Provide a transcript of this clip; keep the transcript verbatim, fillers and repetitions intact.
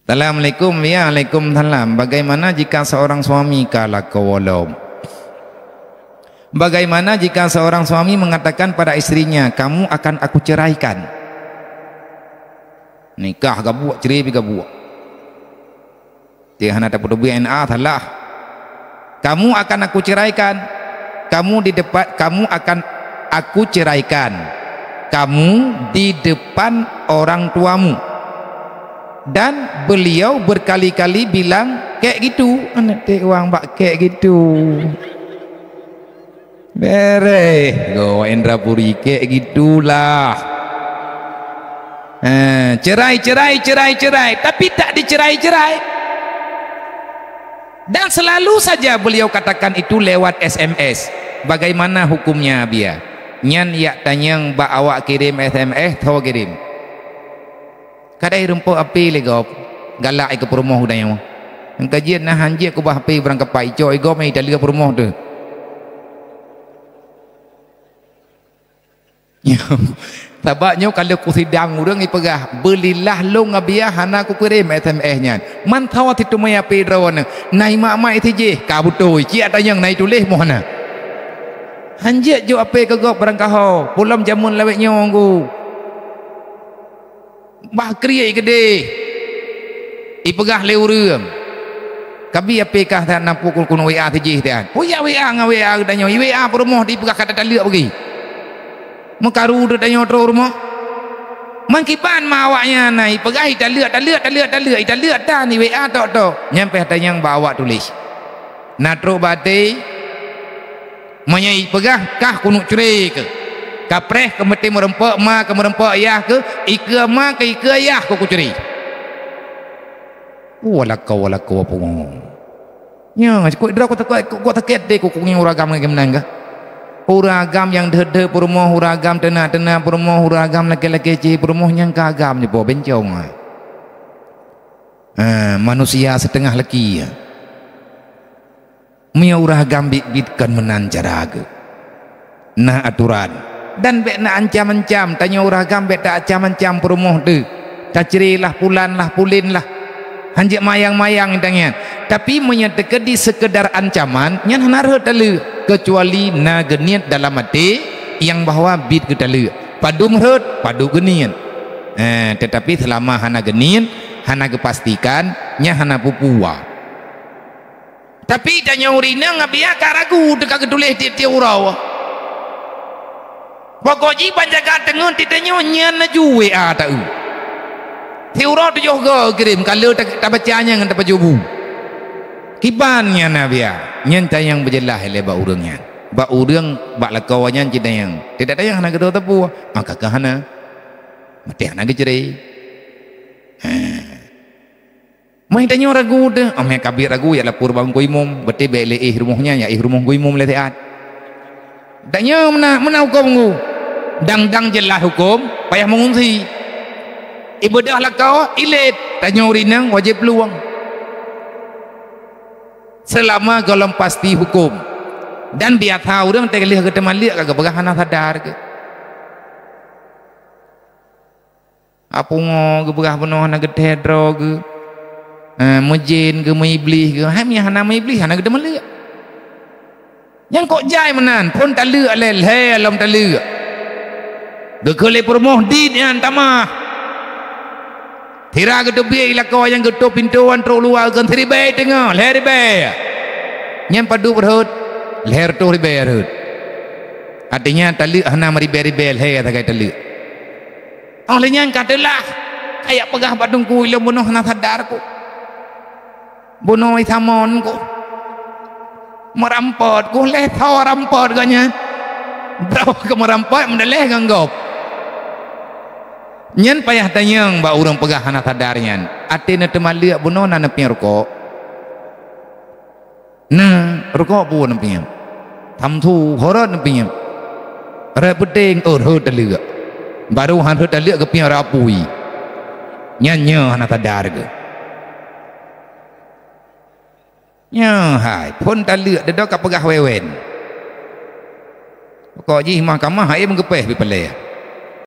Assalamualaikum. Ya, waalaikumsalam. Bagaimana jika seorang suami ka lakoe lom? Bagaimana jika seorang suami mengatakan pada istrinya, "Kamu akan aku ceraikan"? Nikah gabuek, cerai pih gabuek. Ti hana tapeuteubiet N A, salah. "Kamu akan aku ceraikan. Kamu di depan, kamu akan aku ceraikan. Kamu di depan orang tuamu." Dan beliau berkali-kali bilang, "Kek gitu." Aneuk teuh wang bak kek gitu. Bereh, go Indra Puri, kek gitulah. Eh, cerai, cerai, cerai, cerai. Tapi tak dicerai-cerai. Dan selalu saja beliau katakan itu lewat S M S. Bagaimana hukumnya, Bia? Nyan yak tanyong bak awak kirim S M S, tho kirim. Kadai rumpok api lé gob, galak i keu peurumoh geutanyoe. Nyang ka jeuet na hanjeuet kubah api barangkapai, icok i gob nyang italeuek peurumoh teuh. Sabab nyoe ka lheueh kusidang ureuëng ipeugah, "Beulilah lôn Abiya hana kukirim S M S nyan." Man tho siteumé api droeneuh, na i mak-mak sijih, ka beutôi, ciyak tanyong na ituléh moh na. Hanjeuet jok api keu gob barangkaho, pulom jameun lawét nyoe nggu. Bah kriek keudeh, ipeugah lé ureuëng, "Kabi api kah that na pukul keunoe W A sijih that." Peue jak W A ngon W A geutanyoe, i W A peurumoh dipeugah ka tataleuek bagi. Meukaru deuek tanyoe trok rumoh. Meukiban ma awaknyan na ipeugah italeuek, taleuek, taleuek, taleuek, italeuek tan i W A tok-tok. Nyan pih tanyong bak awak tuléh. Na trok bak até, meunyoe ipeugah, "Kah keuneuk cre keuh. Kapreh keu meuti meurumpok ma keu meurumpok yah keuh, ikeue ma keu ikeue yah keuh kucre." Walako, walako, pungo. Nyoe, kok droe kok takot, kok, kok takot deh, kok, kok nyoe ureuëng agam lagée meunan kah? Ureuëng agam nyang deuh-deuh peurumoh, ureuëng agam teuna-teuna peurumoh, ureuëng agam lakée-lakée ci peurumoh nyang ka agam nyoe po bencong. Ha, manusia setengah laki. Meunyoe ureuëng agam biet-biet kon meunan cara geuh. Na aturan. Dan bék na ancam-ancam, tanyoe ureuëng agam bék ta-ancam-ancam peurumoh teuh. Tacre lah, pulan lah, pulen lah. Hanjeuet mayang-mayang tangian. Tapi meunyoe teukeudi seukeudar ancaman, nyan hana rhot taleuek, keucuali na geuniet dalam até nyang bahwa biet geutaleuek. Padub rhot, padub geuniet. Eh, tetapi seulama hana geuniet, hana geupastikan, nyan hana peue-peue. Tapi tanyoe ureuëng inong Abiya ka ragu teuka geutuléh tieb-tieb uroe. Pokok jih ban jaga teungeut tieb tanyoe nyan laju W A ta-eu. Siuroe tujoh go kirém ka lheueh ta-, tabaca nyan ngon tapajoh bu. Kiban nyan Abiya, nyan tanyong beujeulaih lé bak ureuëng nyan. Bak ureuëng bak lakoe nyan cit tanyong. Tidak tanyong hana geutanyoe teupeu, maka ka hana. Maté hana geucre. Ha. Meuh tanyoe ragu teuh, amai kabiet ragu yak lapor bak Teungku Imum, beutôi bék lé éh rumoh nyan, yak éh rumoh Teungku Imum lé siat. Tanyoe meunan, meunan huköm Teungku. Dang-dang jeulaih huköm, payah meungungsi. Ibeudôh lakoe, ilét, tanyoe ureuëng inong wajéb plueng. Seulama gohlom pasti huköm. Dan biasa ureuëng teuh lheueh geuteumaleuek ka geupeugah hana sadar keuh. Apungo geupeugah bunoe hana geuthèe droe geuh, eh, meujén geuh, meuiblih geuh, hai meunyo hana meuiblih hana geuteumaleuek. Nyang kok jai meunan, phon taleuek lé lhèe lom taleuek. Geukheun lé peurumoh dit nyan tamah. Sira geuteubiet i lakoe nyang geutôp pintoe nyan trok luwa geukheun siribèe teungoh, lhèe ribèe. Nyan padub rhot, lhèe reutôh ribèe rhot. Artinya taleuek hana meuribèe-ribèe lhèe sagai taleuek. Óh lheueh nyan ka teulah, kayak peugah bak teungku ilôn bunoe hana sadar ku. Bunoe isamon ku. Meurampot ku lhèe tho rampot gobnyan. Droe keu meurampot meudaléh ngon gob. Nyan payah tanyong bak ureuëng peugah hana sadar nyan. Até neuteumaleuek bunoe na neupiep rukok. Na, rukok peue neupiep? Samsu, horot neupiep. Rot peuténg, oh, rhot taleuek. Baru han rhot taleuek geupiep rot apui. Nyan nyoe hana sadar geuh. Nyoe hai, phon taleuek, dudoe ka peugah wewen. Rukok jih mahkamah, hai meugeupéh pi palée.